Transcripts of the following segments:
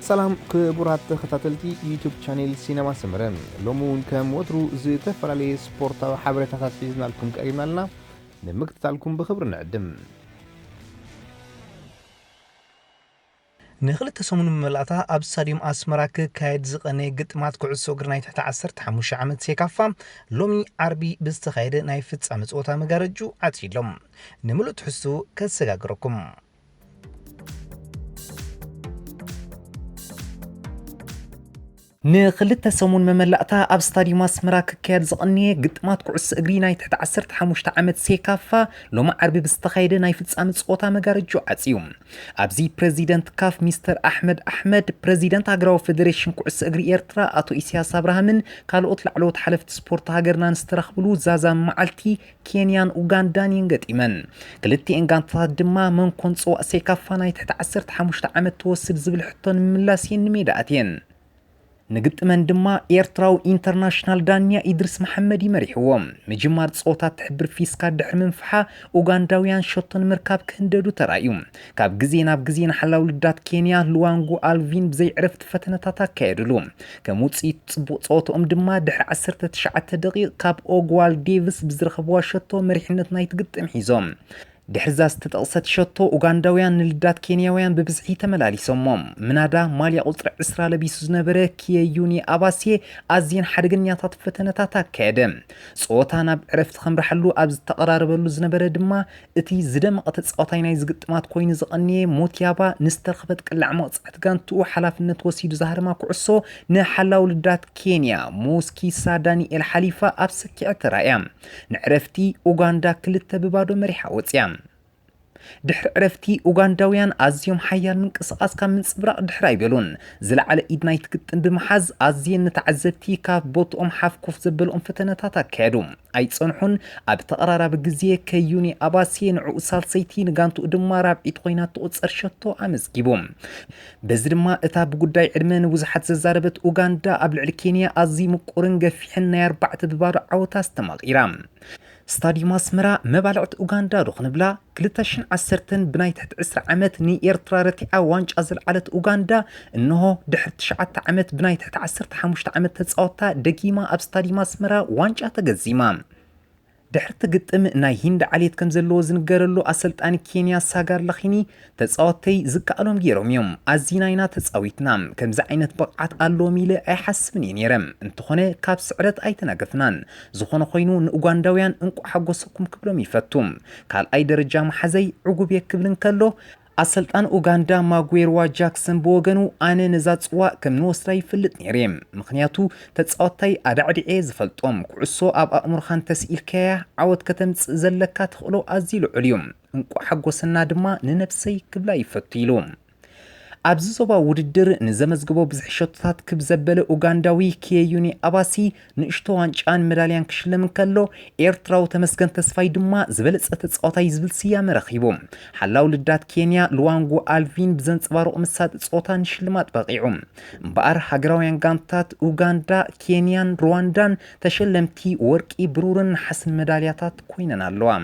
ሰላም ክቡራት ተኸታተልቲ ዩቱብ ቻኔል ሲነማ ሰመረ፣ ሎሚ እውን ከም ወትሩ ዝተፈላለየ ስፖርታዊ ሓበሬታታት ሒዝናልኩም ቀሪብና ኣለና። ንምክትታልኩም ብኽብሪ ንዕድም። ንኽልተ ሰሙን መመላእታ ኣብ ስታዲየም ኣስመራ ክካየድ ዝቐነየ ግጥማት ኩዕሶ እግሪ ናይ ትሕቲ ዓሰርተ ሓሙሽተ ዓመት ሴካፋ ሎሚ ዓርቢ ብዝተኻየደ ናይ ፍጻመ ጸወታ መጋረጁ ዓጽዩ ኣሎ። ንምሉእ ትሕዝትኡ ከሰጋግረኩም። ንኽልተ ሰሙን መመላእታ ኣብ ስታዲየም ኣስመራ ክካየድ ዝቐነየ ግጥማት ኩዕሶ እግሪ ናይ ትሕቲ ዓሰርተ ሓሙሽተ ዓመት ሴካፋ ሎሚ ዓርቢ ብዝተኻየደ ናይ ፍጻመ ጸወታ መጋረጆ ዓጽዩ። ኣብዚ ፕረዚደንት ካፍ ሚስተር ኣሕመድ ኣሕመድ፣ ፕረዚደንት ሃገራዊ ፌደሬሽን ኩዕሶ እግሪ ኤርትራ ኣቶ ኢሳያስ ኣብርሃምን ካልኦት ላዕለዎት ሓለፍቲ ስፖርት ሃገርናን ዝተረኽብሉ ዛዛሚ መዓልቲ ኬንያን ኡጋንዳን እየን ገጢመን። ክልቲኤን ጋንታታት ድማ መን ኮን ጽዋእ ሴካፋ ናይ ትሕቲ ዓሰርተ ሓሙሽተ ዓመት ትወስድ ዝብል ሕቶ ንምምላስ እየን ንሜዳ ኣትየን። ንግጥመን ድማ ኤርትራዊ ኢንተርናሽናል ዳኛ ኢድሪስ መሓመድ እዩ መሪሕዎ። ምጅማር ጸወታ ትሕብር ፊስካ ድሕሪ ምንፍሓ ኡጋንዳውያን ሸቶ ንምርካብ ክህንደዱ ተራእዩ። ካብ ግዜ ናብ ግዜ ንሓላው ልዳት ኬንያ ሉዋንጉ ኣልቪን ብዘይ ዕረፍቲ ፈተነታት ኣካየድሉ። ከም ውጽኢት ጽቡቕ ጸወትኦም ድማ ድሕሪ ዓሰርተ ትሽዓተ ደቂቕ ካብ ኦግዋል ዴቪስ ብዝረኸብዋ ሸቶ መሪሕነት ናይቲ ግጥም ሒዞም። ድሕርዛ ዝተጠቕሰት ሸቶ ኡጋንዳውያን ንልዳት ኬንያውያን ብብዝሒ ተመላሊሶሞ። ምናዳ ማልያ ቁጽሪ ዕስራ ለቢሱ ዝነበረ ኪየዩኒ ኣባስየ ኣዝየን ሓደገኛታት ፈተነታት ኣካየደ። ጸወታ ናብ ዕረፍቲ ከምርሓሉ ኣብ ዝተቐራረበሉ ዝነበረ ድማ እቲ ዝደመቐ ተጻዋታይ ናይ ዝግጥማት ኮይኑ ዝቐንየ ሞቲያባ ንዝተረኽበት ቅላዕ መቕጻዕቲ ጋንትኡ ሓላፍነት ወሲዱ ዝሃረማ ኩዕሶ ንሓላው ልዳት ኬንያ ሞስኪሳ ዳንኤል ሓሊፋ ኣብ ሰኪዐ ተራእያ። ንዕረፍቲ ኡጋንዳ ክልተ ብባዶ መሪሓ ወጽያ። ድሕሪ ዕረፍቲ ኡጋንዳውያን ኣዝዮም ሓያል ምንቅስቓስ ካብ ምንጽብራቕ ድሕር ኣይበሉን። ዝለዓለ ኢድ ናይቲ ግጥም ብምሓዝ ኣዝየን ንተዓዘብቲ ካብ ቦትኦም ሓፍ ኮፍ ዘበልኦም ፈተነታት ኣካየዱ። ኣይጸንሑን። ኣብ ተቐራራቢ ግዜ ከዩኒ ኣባስየ ንዕኡ ሳልሰይቲ ንጋንትኡ ድማ ራብዒት ኮይና ትቑጸር ሸቶ ኣመዝጊቡ። በዚ ድማ እታ ብጉዳይ ዕድመ ንብዙሓት ዘዛረበት ኡጋንዳ ኣብ ልዕሊ ኬንያ ኣዝዩ ምቁርን ገፊሕን ናይ ኣርባዕተ ብባዶ ዓወት ኣስተማቒራ። ስታዲየም ኣስመራ መባልዕቲ ኡጋንዳ ዶ ክንብላ? ክልተ ሽሕን ዓሰርተን ብናይ ትሕቲ ዕስራ ዓመት ንኤርትራ ረቲዓ ዋንጫ ዘልዓለት ኡጋንዳ፣ እንሆ ድሕሪ ትሽዓተ ዓመት ብናይ ትሕቲ ዓሰርተ ሓሙሽተ ዓመት ተጻወታ ደጊማ ኣብ ስታዲየም ኣስመራ ዋንጫ ተገዚማ። ድሕርቲ ግጥም ናይ ሂንዲ ዓሌት ከም ዘለዎ ዝንገረሉ ኣሰልጣኒ ኬንያ ሳጋር ላኺኒ፣ ተጻወተይ ዝከኣሎም ገይሮም እዮም። ኣዚና ኢና ተጻዊትና። ከምዚ ዓይነት ብቕዓት ኣለዎም ኢለ ኣይሓስብን እየ ነይረ። እንተኾነ ካብ ስዕረት ኣይተናገፍናን። ዝኾነ ኮይኑ ንኡጋንዳውያን እንቋዕ ሓጎሰኩም ክብሎም ይፈቱ። ካልኣይ ደረጃ መሓዘይ ዕጉብ እየ ክብል እንከሎ፣ ኣሰልጣን ኡጋንዳ ማጉዌርዋ ጃክሰን ብወገኑ፣ ኣነ ነዛ ጽዋእ ከም ንወስዳ ይፈልጥ ነይረ እየ። ምኽንያቱ ተጻወታይ ኣዳዕዲዐ እየ ዝፈልጦም። ኩዕሶ ኣብ ኣእምሮኻ እንተስኢልካያ ዓወት ከተምጽእ ዘለካ ተኽእሎ ኣዝዩ ልዑል እዩ። እንቋዕ ሓጎሰና ድማ ንነብሰይ ክብላ ይፈቱ ኢሉ። ኣብዚ ዞባ ውድድር ንዘመዝግቦ ብዝሒ ሸቶታት ክብ ዘበለ ኡጋንዳዊ ኪየዩኒ ኣባሲ ንእሽቶ ዋንጫን መዳልያን ክሽለም እንከሎ፣ ኤርትራዊ ተመስገን ተስፋይ ድማ ዝበለጸ ተጻዋታይ ዝብል ስያመ ረኺቡ። ሓላው ልዳት ኬንያ ሉዋንጉ ኣልቪን ብዘንጸባርቑ መሳጢ ጸወታ ንሽልማት በቒዑ። እምበኣር ሃገራውያን ጋንታት ኡጋንዳ፣ ኬንያን ሩዋንዳን ተሸለምቲ ወርቂ፣ ብሩርን ነሓስን መዳልያታት ኮይነን ኣለዋ።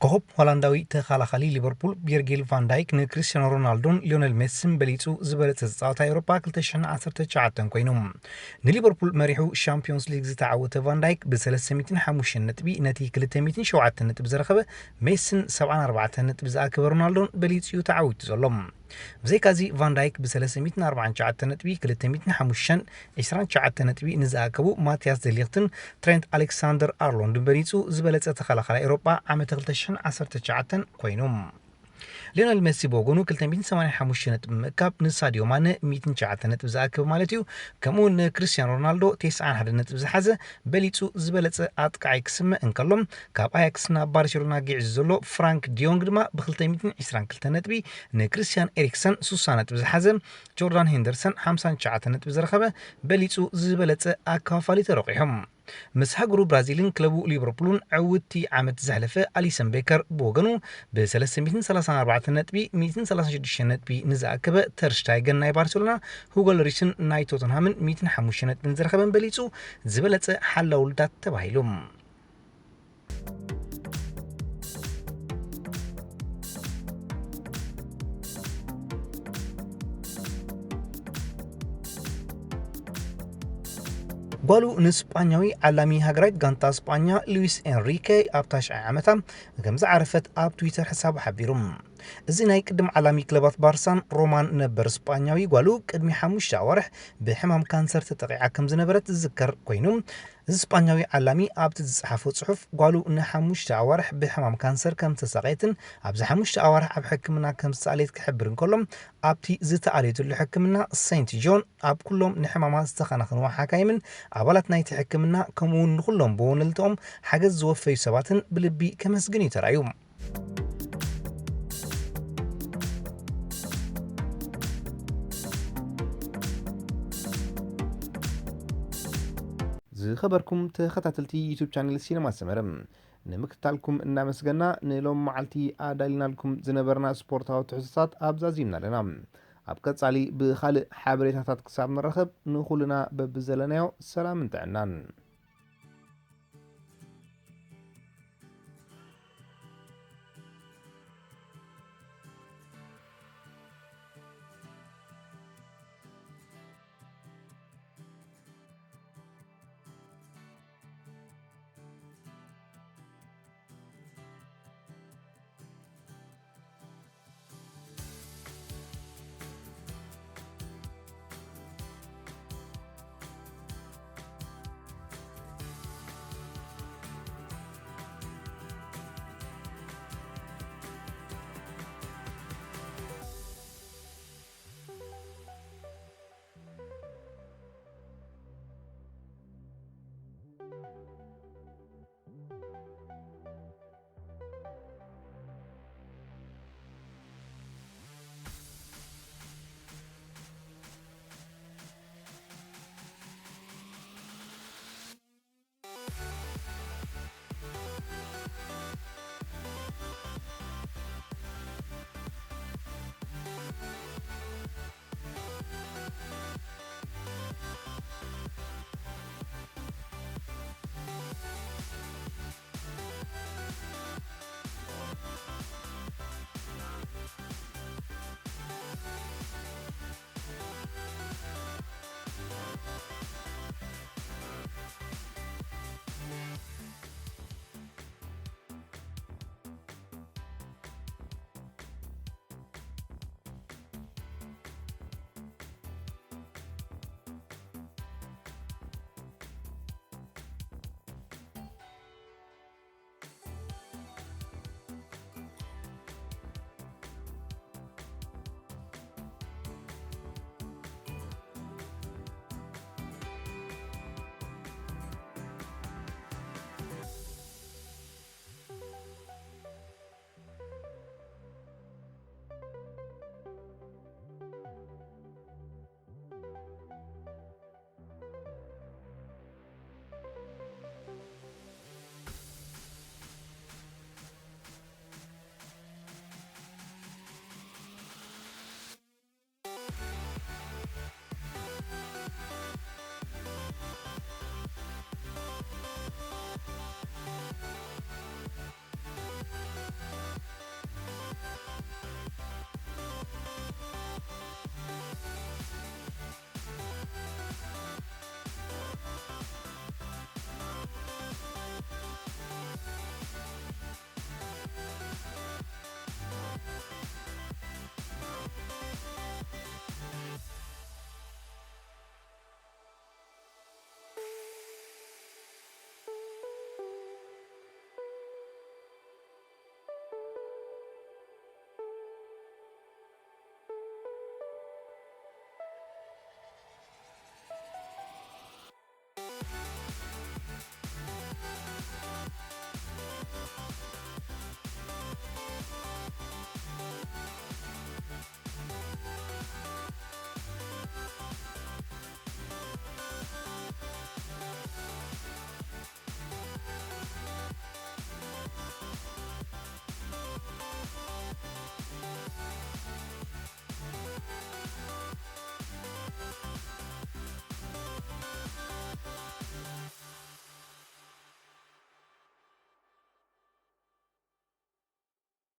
ኮኸብ ሆላንዳዊ ተኸላኻሊ ሊቨርፑል ቪርጊል ቫን ዳይክ ንክሪስቲያኖ ሮናልዶን ሊዮነል ሜሲን በሊጹ ዝበለጸ ተጻዋታይ ኤውሮጳ ክልተ ሽሕን ዓሰርተ ትሽዓተን ኮይኑ። ንሊቨርፑል መሪሑ ሻምፒዮንስ ሊግ ዝተዓወተ ቫን ዳይክ ብ ሰለስተ ሚእትን ሓሙሽተን ነጥቢ ነቲ ክልተ ሚእትን ሸውዓተን ነጥቢ ዝረኸበ ሜሲን ሰብዓን ኣርባዕተን ነጥቢ ዝኣከበ ሮናልዶን በሊጹ እዩ ተዓዊቱ ዘሎ። ብዘይካዚ ቫን ዳይክ ብ ሰለስተ ሚእትን ኣርባዓን ትሽዓተን ነጥቢ ክልተ ሚእትን ሓሙሽተን ዕስራን ትሽዓተን ነጥቢ ንዝኣከቡ ማቲያስ ደሊኽትን ትሬንት ኣሌክሳንደር ኣርሎንድን በሊጹ ዝበለጸ ተኸላኻላይ ኤውሮጳ ዓመተ ክልተ ሽሕን ዓሰርተ ትሽዓተን ኮይኑ። ሊዮነል ሜሲ ብወገኑ ክልተ ሚእትን ሰማንያን ሓሙሽተ ነጥቢ ብምእካብ ንሳድዮ ማነ ሚእትን ትሽዓተን ነጥቢ ዝኣክብ ማለት እዩ። ከምኡ ንክሪስቲያኖ ሮናልዶ ተስዓን ሓደ ነጥቢ ዝሓዘ በሊጹ ዝበለጸ ኣጥቃዓይ ክስመ እንከሎ፣ ካብ ኣያክስ ናብ ባርሴሎና ጊዕዙ ዘሎ ፍራንክ ዲዮንግ ድማ ብ ክልተ ሚእትን ዕስራን ክልተን ነጥቢ፣ ንክሪስቲያን ኤሪክሰን ሱሳ ነጥቢ ዝሓዘ ጆርዳን ሄንደርሰን ሓምሳን ትሽዓተን ነጥቢ ዝረኸበ በሊጹ ዝበለጸ ኣከፋፋሊ ተረቂሖም። ምስ ሃገሩ ብራዚልን ክለቡ ሊቨርፑልን ዕውቲ ዓመት ዘሕለፈ ኣሊሰን ቤከር ብወገኑ፣ ብ334 ነጥቢ 136 ነጥቢ ንዝኣከበ ተርሽታይገን ናይ ባርሴሎና፣ ሁጎ ሎሪስን ናይ ቶተንሃምን 105 ነጥቢ ንዝረኸበን በሊጹ ዝበለጸ ሓላው ውልዳት ተባሂሉ። ጓሉ ንስጳኛዊ ዓላሚ ሃገራዊት ጋንታ ስጳኛ ሉዊስ ኤንሪኬ ኣብ ታሽዓይ ዓመታ ከም ዝዓረፈት ኣብ ትዊተር ሕሳቡ ሓቢሩ። እዚ ናይ ቅድም ዓላሚ ክለባት ባርሳን ሮማን ነበር ስጳኛዊ ጓሉ ቅድሚ ሓሙሽተ ኣዋርሕ ብሕማም ካንሰር ተጠቂዓ ከም ዝነበረት ዝዝከር ኮይኑ፣ እዚ ስጳኛዊ ዓላሚ ኣብቲ ዝጸሓፎ ጽሑፍ ጓሉ ንሓሙሽተ ኣዋርሕ ብሕማም ካንሰር ከም ዝተሳቀየትን ኣብዚ ሓሙሽተ ኣዋርሕ ኣብ ሕክምና ከም ዝተኣልየት ክሕብር እንከሎ፣ ኣብቲ ዝተኣልየትሉ ሕክምና ሴንት ጆን ኣብ ኩሎም ንሕማማ ዝተኸናኸንዋ ሓካይምን ኣባላት ናይቲ ሕክምና ከምኡ እውን ንኹሎም ብወነልትኦም ሓገዝ ዝወፈዩ ሰባትን ብልቢ ከመስግን እዩ ተራእዩ። ዝኸበርኩም ተኸታተልቲ ዩቱብ ቻነል ሲነማ ሰመረ፣ ንምክትታልኩም እናመስገና፣ ንሎም መዓልቲ ኣዳሊናልኩም ዝነበርና ስፖርታዊ ትሕዝቶታት ኣብዛዚምና ኣለና። ኣብ ቀጻሊ ብኻልእ ሓበሬታታት ክሳብ ንራኸብ፣ ንኹልና በብዘለናዮ ሰላምን ጥዕናን።